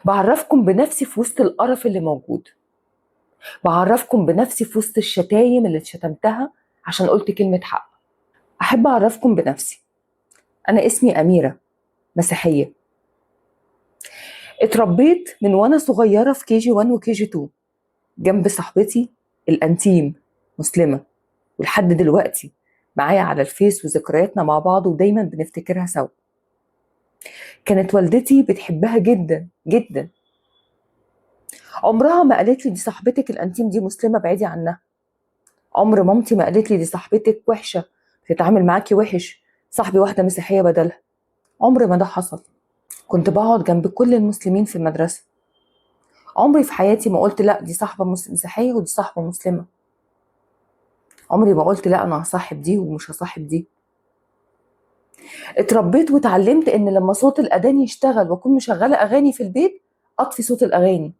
بعرفكم بنفسي في وسط القرف اللي موجود، بعرفكم بنفسي في وسط الشتايم اللي اتشتمتها عشان قلت كلمة حق. أحب أعرفكم بنفسي. أنا اسمي أميرة، مسيحية. اتربيت من وأنا صغيرة في كي جي 1 وكي جي 2 جنب صاحبتي الأنتيم مسلمة، ولحد دلوقتي معايا على الفيس وذكرياتنا مع بعض ودايما بنفتكرها سوا. كانت والدتي بتحبها جدا جدا، عمرها ما قالت لي دي صاحبتك الأنتيم دي مسلمة بعيدي عنها. عمر مامتي ما قالت لي دي صاحبتك وحشة بتتعامل معاكي وحش، صاحبي واحدة مسيحية بدلها. عمر ما ده حصل. كنت بقعد جنب كل المسلمين في المدرسة. عمري في حياتي ما قلت لا دي صاحبة مسيحية ودي صاحبة مسلمة. عمري ما قلت لا أنا هصاحب دي ومش هصاحب دي. اتربيت واتعلمت إن لما صوت الأذان يشتغل وأكون مشغلة أغاني في البيت أطفي صوت الأغاني.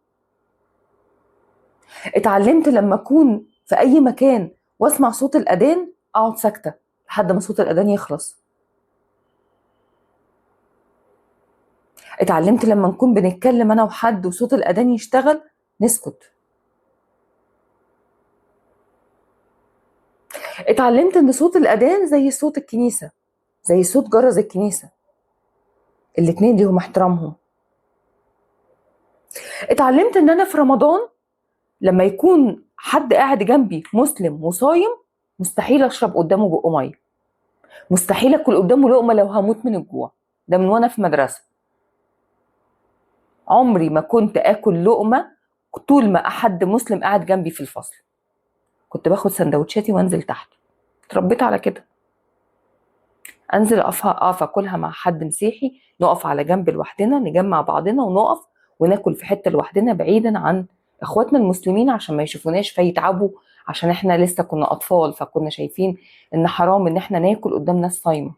اتعلمت لما أكون في أي مكان وأسمع صوت الأذان أقعد ساكتة لحد ما صوت الأذان يخلص. اتعلمت لما نكون بنتكلم أنا وحد وصوت الأذان يشتغل نسكت. اتعلمت إن صوت الأذان زي صوت الكنيسة، زي صوت جرس الكنيسة، الاتنين ليهم احترامهم. اتعلمت إن أنا في رمضان لما يكون حد قاعد جنبي مسلم وصايم مستحيل أشرب قدامه بق مية، مستحيل أكل قدامه لقمة لو هموت من الجوع. ده من وأنا في مدرسة. عمري ما كنت آكل لقمة طول ما أحد مسلم قاعد جنبي في الفصل. كنت باخد سندوتشاتي وانزل تحت. اتربيت على كده، انزل اقف اكلها مع حد مسيحي، نقف على جنب لوحدنا، نجمع بعضنا ونقف وناكل في حتة لوحدنا بعيدا عن اخواتنا المسلمين عشان ما يشوفوناش فيتعبوا، عشان احنا لسه كنا اطفال فكنا شايفين ان حرام ان احنا ناكل قدام ناس صايمه.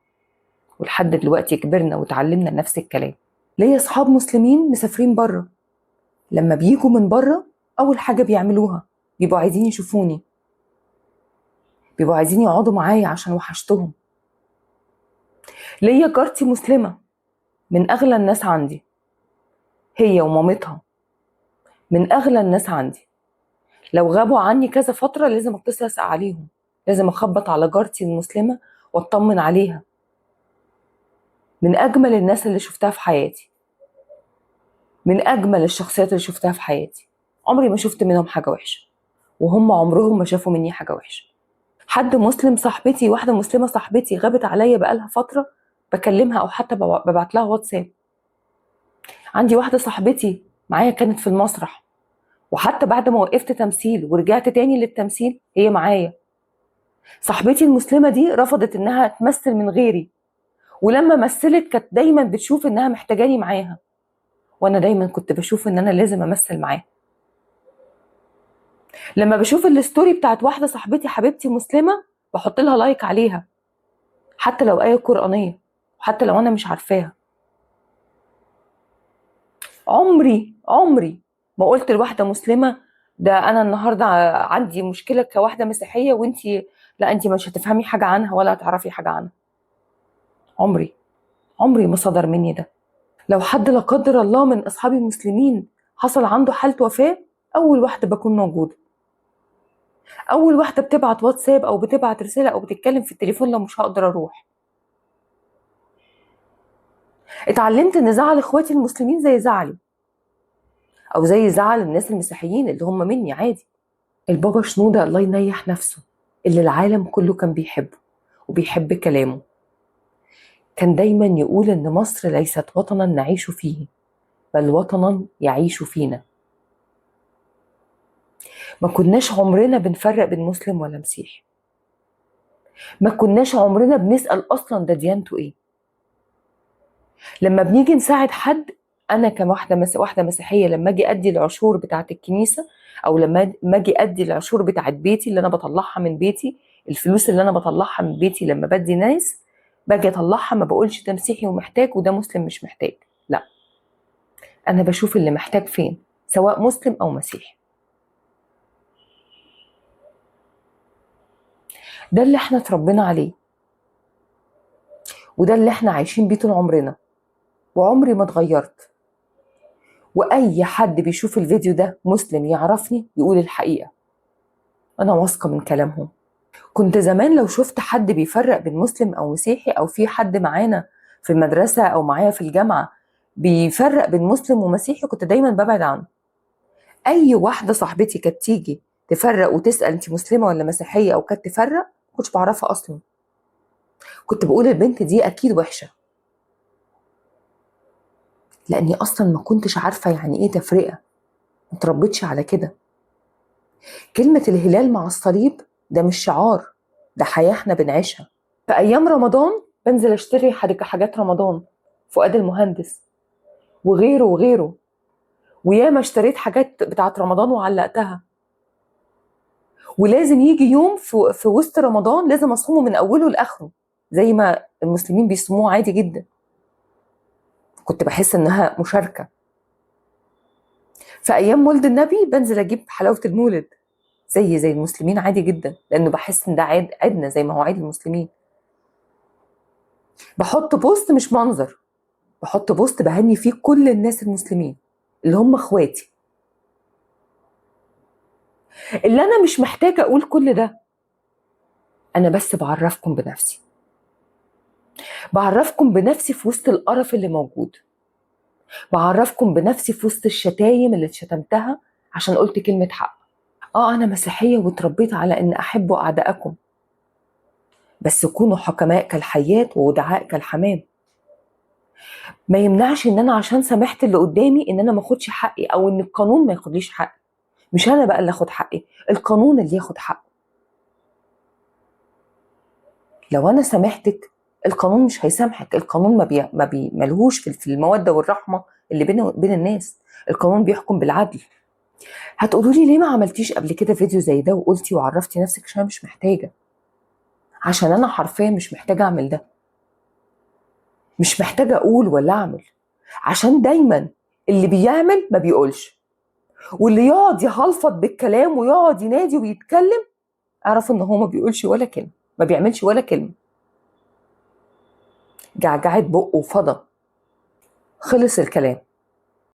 ولحد دلوقتي كبرنا وتعلمنا نفس الكلام. ليا اصحاب مسلمين مسافرين بره، لما بيجوا من بره اول حاجة بيعملوها بيبقوا عايزين يشوفوني، بيبقوا عايزين يقعدوا معايا عشان وحشتهم. ليا جارتي مسلمة من اغلى الناس عندي، هي ومامتها من اغلى الناس عندي. لو غابوا عني كذا فترة لازم اتصل اسال عليهم، لازم اخبط على جارتي المسلمة واطمن عليها. من اجمل الناس اللي شفتها في حياتي، من اجمل الشخصيات اللي شفتها في حياتي. عمري ما شفت منهم حاجة وحشة، وهم عمرهم ما شافوا مني حاجة وحشة. حد مسلم صاحبتي، واحدة مسلمة صاحبتي غابت عليا بقالها فترة، بكلمها او حتى ببعت لها واتساب. عندي واحدة صاحبتي معايا كانت في المسرح، وحتى بعد ما وقفت تمثيل ورجعت تاني للتمثيل هي معايا. صاحبتي المسلمة دي رفضت انها تمثل من غيري، ولما مثلت كانت دايما بتشوف انها محتاجاني معاها، وانا دايما كنت بشوف ان انا لازم امثل معاها. لما بشوف ال story بتاعت واحدة صاحبتي حبيبتي مسلمة بحط لها like عليها، حتى لو آية قرآنية وحتى لو انا مش عارفاها. عمري ما قلت لواحدة مسلمة ده انا النهارده عندي مشكلة كواحده مسيحية وانتي لا انتي مش هتفهمي حاجة عنها ولا هتعرفي حاجة عنها. عمري ما صدر مني ده. لو حد لا قدر الله من اصحابي المسلمين حصل عنده حاله وفاه، اول واحدة بكون موجودة، اول واحدة بتبعت واتساب او بتبعت رسالة او بتتكلم في التليفون لو مش هقدر اروح. اتعلمت ان زعل اخواتي المسلمين زي زعلي، او زي زعل الناس المسيحيين اللي هم مني عادي. البابا شنودة الله ينيح نفسه، اللي العالم كله كان بيحبه وبيحب كلامه، كان دايما يقول ان مصر ليست وطنا نعيش فيه بل وطنا يعيش فينا. ما كناش عمرنا بنفرق بين مسلم ولا مسيحي، ما كناش عمرنا بنسأل اصلا ده ديانته ايه. لما بنيجي نساعد حد، انا كواحده واحدة مسيحية لما اجي ادي العشور بتاعه الكنيسة، او لما اجي ادي العشور بتاعه بيتي اللي انا بطلعها من بيتي، الفلوس اللي انا بطلعها من بيتي لما بدي ناس باجي اطلعها، ما بقولش ده مسيحي ومحتاج وده مسلم مش محتاج، لا، انا بشوف اللي محتاج فين، سواء مسلم او مسيحي. ده اللي احنا اتربينا عليه، وده اللي احنا عايشين بيه طول عمرنا، وعمري ما اتغيرت. واي حد بيشوف الفيديو ده مسلم يعرفني يقول الحقيقة، انا واثقة من كلامهم. كنت زمان لو شفت حد بيفرق بين مسلم او مسيحي، او في حد معانا في المدرسة او معايا في الجامعة بيفرق بين مسلم ومسيحي، كنت دايما ببعد عنه. اي واحدة صاحبتي كانت تيجي تفرق وتسال انت مسلمة ولا مسيحية، او كانت تفرق، ما كنتش بعرفها اصلا. كنت بقول البنت دي اكيد وحشة، لاني اصلا ما كنتش عارفه يعني ايه تفرقه، ما اتربيتش على كده. كلمة الهلال مع الصليب ده مش شعار، ده حياة احنا بنعيشها. في ايام رمضان بنزل اشتري حاجات رمضان، فؤاد المهندس وغيره وغيره، وياما اشتريت حاجات بتاعت رمضان وعلقتها. ولازم يجي يوم في وسط رمضان لازم اصومه من اوله لاخره زي ما المسلمين بيصوموه عادي جدا. كنت بحس انها مشاركة. في ايام مولد النبي بنزل اجيب حلاوة المولد زي المسلمين عادي جدا، لانه بحس ان ده عيدنا زي ما هو عيد المسلمين. بحط post مش منظر، بحط post بهني فيه كل الناس المسلمين اللي هم اخواتي، اللي انا مش محتاجه اقول كل ده، انا بس بعرفكم بنفسي، بعرفكم بنفسي في وسط القرف اللي موجود، بعرفكم بنفسي في وسط الشتايم اللي اتشتمتها عشان قلت كلمة حق. أنا مسيحية واتربيت على إن أحبوا أعدائكم، بس كونوا حكماء كالحيات وودعاء كالحمام. ما يمنعش إن أنا عشان سامحت اللي قدامي إن أنا ما أخدش حقي، أو إن القانون ما ياخدليش حقي. مش أنا بقى اللي أخد حقي، القانون اللي ياخد حقه. لو أنا سامحتك القانون مش هيسامحك. القانون ما بي ما بي ملهوش في المودة والرحمة اللي بين الناس. القانون بيحكم بالعدل. هتقولوا لي ليه ما عملتيش قبل كده فيديو زي ده وقلتي وعرفتي نفسك؟ عشان انا مش محتاجة، عشان انا حرفيا مش محتاجة اعمل ده، مش محتاجة اقول ولا اعمل، عشان دايما اللي بيعمل ما بيقولش، واللي يقعد يهلفط بالكلام ويقعد ينادي ويتكلم اعرف ان هو ما بيقولش ولا كلمة، ما بيعملش ولا كلمة، جعجعت بقه وفضى، خلص الكلام.